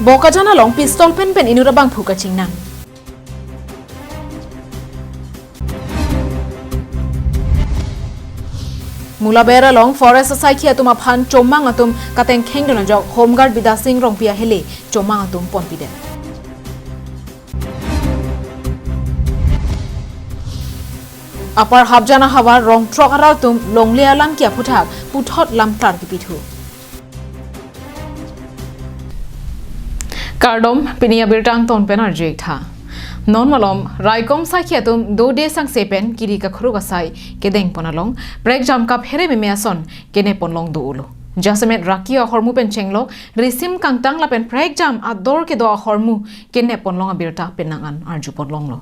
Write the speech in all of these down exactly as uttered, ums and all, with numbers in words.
Bokajan along pistol pen pen inut abangphu kachingnang. Mulaber along forest asaikhi atum aphan chomang atum katengkheng dun ajok Home Guard Bidya Sing Rongpi ahele chomang atum ponpidet. Upper Hapjan ahavar rong throk arat atum longle alam ke aphuthak puthot lamklar kipithu. Kardom, pini abirta angton pen arju-ik tha. Non malom, raikom asaikhi atum dode sangse pen kiri kakhuruk asai kedeng pon along prekjam kaphere meme ason kenep pon long do-olo. Jasemet raki ahormu pen chenglok risim kangtang lapen prekjam ador kedo ahormu kenep pon long abirta penang an arju pon longlo.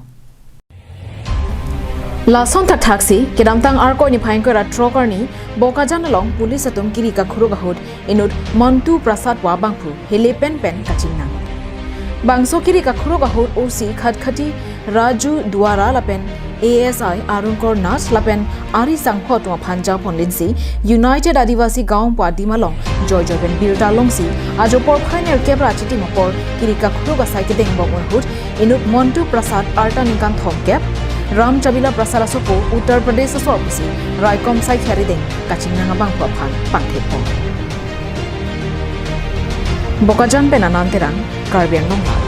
Lason thakthaksi, kedamtang Arkoi niphai ingkoi ra throk arni, Bokajan along police atum kiri kakhuruk ahut inut Montu Prasad pu abangphu hele pen pen kachingnang. Bangso kiri kakhuruk ahut O C Khatkhati Raju Duara lapen A S I Arun Kor Nath lapen ari sangpho atum aphan japon linsi United Adivasi Gaon pu adim along joijoi pen birta longsi ajo porphai nerkep ra chitim apor kiri kakhuruk asai kedeng bom ahut inut Montu Prasad arta ningkan thomkep, Ram Chabila Prasad asopo Uttar Pradesh asor pusi raikom asaikhi arideng kachingnang abangphu aphan pangthek pon. Bokajan pen Anand Terang, Karbi Anglong Live.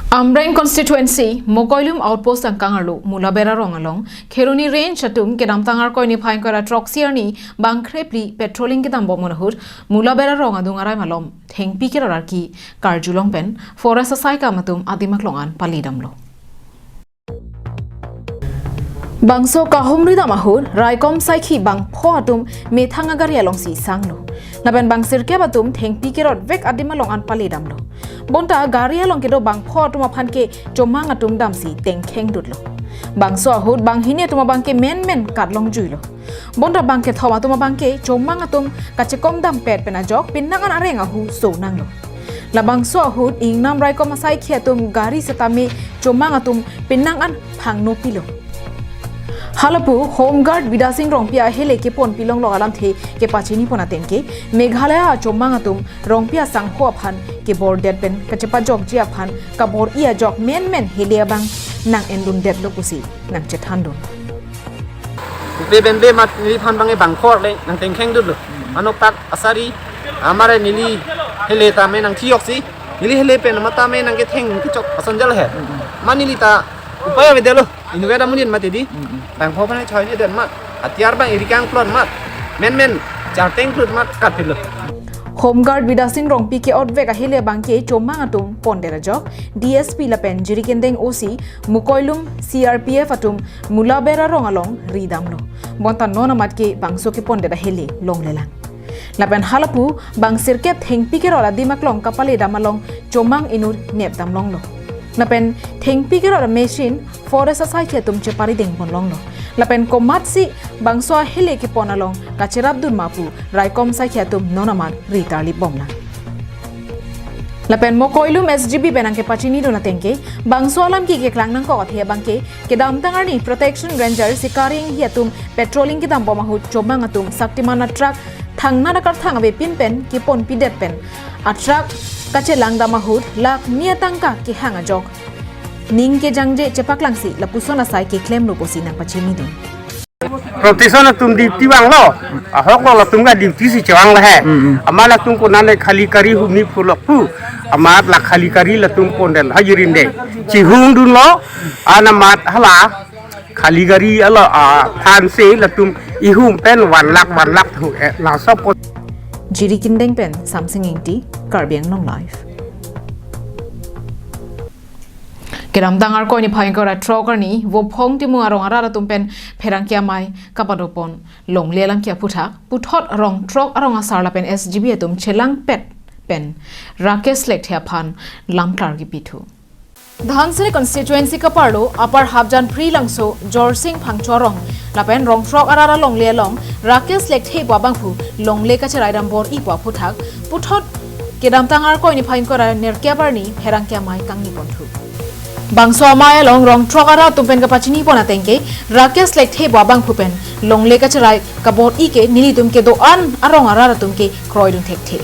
Amreng constituency, Mokoilum outpost angkang arlo Mulaber arong along Kheroni Range atum kedamtang Arkoi niphai ingkoi ra throksi arni bangkre phli patrolling kedam bom ahut Mulaber arong adung arai malom thengpi kerot arki karjulong pen forest asaikam atum adim aklong an pali damlo. Bangso kahumri dam ahut raikom asaikhi bangpho atum methang agari alongsi sanglo. Lapen bang sirkep atum thengpi kerot vek adim along an pali damlo. Bonta gari along kedo bangpho atum aphan ke chomang atum damsi tengkheng dutlo. Bangso ahut banghini atum abang ke menmen katlong juilo. Bonta bangkethom atum abang ke chomang atum kachekom dampet pen ajok penang an areng ahu so nanglo. Labangso ahut ingnam raikom asaikhi atum gari setame chomang atum penang an phangno pilo. Halapu Home Guard Bidya Sing Rongpi ahele kepon pilong lok alamthe kepachini pon ateng ke Meghalaya achomang atum Rongpi asangho aphan kebordet pen kachepajokji aphan kabor-i ajok menmen hele abang nang-endundetlo pusi nangchethandun. Upe benbe mat neliphan bang e bangkhor le nangtengkheng dutlo. Anoktak asari amare neli hele tame nangthi-oksi. Neli hele pen matame nangketheng kechok ason jal he. Ma neli ta upaya avedetlo. Inve damunin mati di. Bangpho aphan choi ni den mat. Atiar bang iri kangklon mat. Menmen charteng klot mat katpilo. Home Guard Bidya Sing Rongpi ke-ot vek ahele abang ke chomang atum pondet ajok D S P lapen Jirikindeng O C Mokoilum C R P F atum Mulaber arong along ridamlo. Bonta non amat ke bangso kepondet ahele longlelang. Lapen halapu bang sirkep thengpi kerot adim aklong kapali dam along chomang inut nep damlonglo. Lapen thengpi kerot a-machine forest asaikhi atum chepari deng ponlonglo. Lapen komatsi bangso ahele kepon along kacherapdun ma pu raikom asaikhi atum non amat ritarlip bomlang. Lapen Mokoilum S G B pen nangkepachinidun ateng ke bangso alam ke keklem nangkok athe abang ke kedamtang arni Protection Ranger Sikari Enghi atum patrolling kedam bom ahut chomang atum Shaktiman a-truck thangnat akarthang avepin pen keponpidet pen a-truck kachelang dam ahut lakh ni atangka kehang ajok ning kejangje chepaklangsi lapuson asai keklemlo pusi nangpachinidun. Protection atum duty vanglo, ahok lo latum ka duty si chevang lo he. Mm, mm. Amat latum konane khali gari humni phulok pu, amat la khali gari latum pondel hajirin de. Chihung dunlo, an amat hala khali gari alo, ah, phanse latum ihum pen one lakh, one lakh thu, eh, laso pon. Jirikindeng pen Samsing Ingti, Karbi Anglong Live. Kedamtang Arkoi niphai ingkoi ra throk arni, Vophong Timung arong arat atum pen pherangke amei kapadopon longle alam ke aphuthak, puthot rong throk arong asar lapen S G B atum chelangpet pen Rakesh Lekthe aphan lamklar kipithu. Dhansiri constituency kaparlo Upper Hapjan Phri Langso Jorsing Phangcho arong lapen rong throk arat alongle along Rakesh Lekthe pu abangphu longle kacherai dam bor-i pu aphuthak puthot kedamtang Arkoi niphai ingkoi ra nerkep arni pherangke amei kangni ponthu. Bangso amei along rong throk arat atum pen kapachini pon ateng ke Rakesh Lekthe pu abangphu pen longle kacherai kabor-i ke nelitum kedo-an arong arat atum ke kroidun thekthe.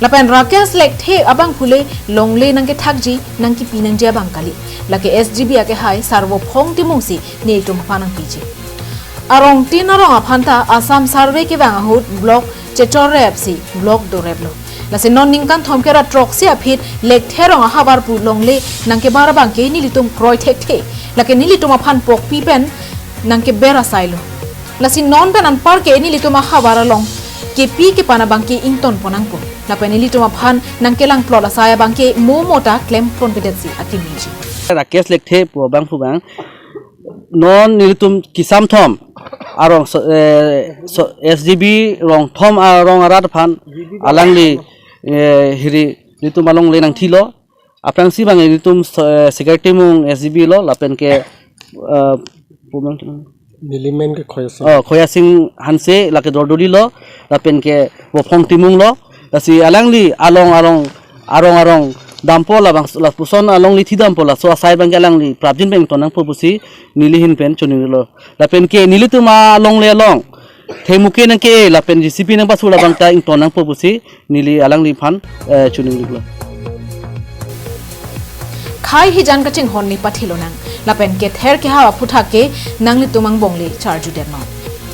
Lapen Rakesh Lekthe abangphu le longle nangkethakji nangkepi nangji abang kali. Lake S G B akehai Sarvophong Timung si nelitum aphan nangpiji. Arong tin arong aphan ta Assam Survey kevang ahut block chechor rep si block do rep lo. Lasi non ningkan thomkep ra throksi aphi Lekthe rong ahavar pu longle nangkebar abang ke nelitum kroi thekthe. Lake nelitum aphan pokpi pen nangkeber asai lo. Lasi non pen anpar ke nelitum ahavar along kepi kepan abang ke ington pon nangpo. Lapen nelitum aphan nangkelang plot asai abang ke mo mo ta klem pon kedet si akimiji. Rakesh Lekthe pu abangphu abang non nelitum kisam thom arong so, eh, so, S G B rong thom arong arat aphan alangli, eh, hiri nelitum alongle nangthilo. Aphrangsi abang nelitum so, eh, Secretary Timung S G B lo lapen ke, eh, pu abang Nelimen ke Khoyasing. Oh, Khoyasing Hanse lake Dordoli lo, lapen ke Vophong Timung lo. Lasi alangli along arong arong arong dampo labang lapuson alongle thi dampo laso asai abang ke alangli prapjin pen ington nangpo pusi neli ahin pen choningri lo. Lapen ke nelitum alongle along thengmuke nangke lapen J C B nangpasur labang ta ington nangpo pusi neli alangliphan, eh, choningri lo. Khei hijan kachinghon le pathilonang. Lapen kether kehap aphuthak ke nanglitum angbong le charjudet non.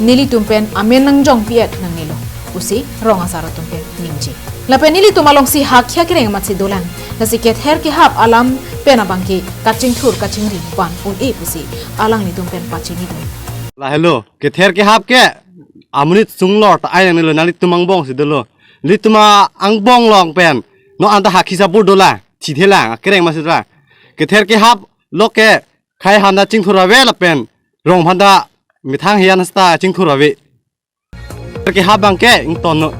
Nelitum pen amen nangjongpi-et nangnelo pusi rong asar atum pen ningje. Lapen nelitum alongsi hakhia kereng amatsi dolang. Lasi kether kehap alam pen abang ke kachingthur kachingri van un-e pusi alanglitum pen pachinidun. Lahelo, kether kehap ke amonit sung lor ta ai nangnelo, nanglitum angbong si dolo. Nelitum angbong along pen non anta hakhi sabur dolang, chithe lang, kereng amatsi dolang. Kether kehap lo ke khei aphan ta chingthur ave lapen rong aphan ta methang hiyan hasta chingthur ave. Kether kehap abang ke ington non.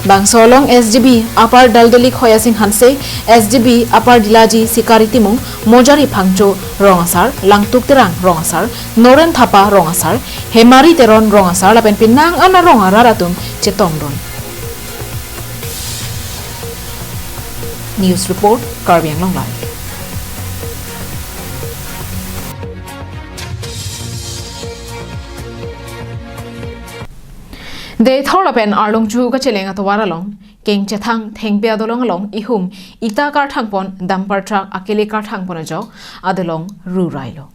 Bangso along S G B Upper Daldali Khoyasing Hanse, S G B Upper Dilaji Sikari Timung, Mojari Phangcho rong asar, Langtuk Terang rong asar, Noren Thapa rong asar, Hemari Teron rong asar lapen penang an arong arat atum chetongdun. News report, Karbi Anglong Live. Deithor lapen Arlong Chuhu kacheleng atovar along kengchethang thengpi adolong along ihum ita karthang pon dumper truck akele karthang pon ajok adolong ru rai lo.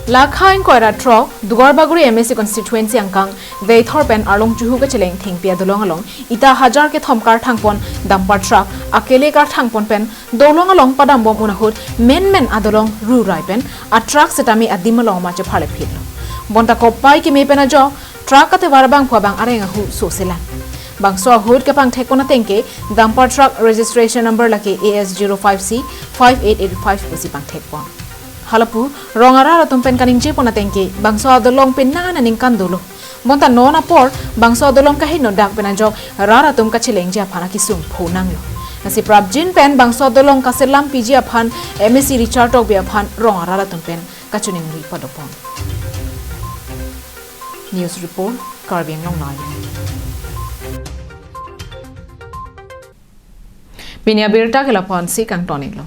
Lakha ingkoi ra throk, Duarbagori M A C constituency angkang Deithor pen Arlong Chuhu kacheleng thengpi adolong along ita hajar kethom karthang pon dumper truck akele karthang pon pen dolong along padam bom un ahut menmen adolong ru rai pen a truck setame adim along ma chepharle phit lo. Bonta kopai keme pen ajok truck atovar abangphu abang areng ahu so selang. Bangso ahut kepangthek pon ateng ke dumper truck registration number lake A S zero five C five eight eight five pusi pangthek pon. Halapu rong arat atum pen kaningje pon ateng ke bangso adolong penang aningkan dolo. Bonta non apor bangso adolong kaheno dak pen ajok rat atum kachelengji aphan akesung phonanglo. Lasi prapjin pen bangso adolong kaselam piji aphan M A C Richard Tokbi aphan rong arat atum pen kachiningri padopon. News report, Karbi Anglong Live. Pini abirta ke lapu-an si kangton-iklo.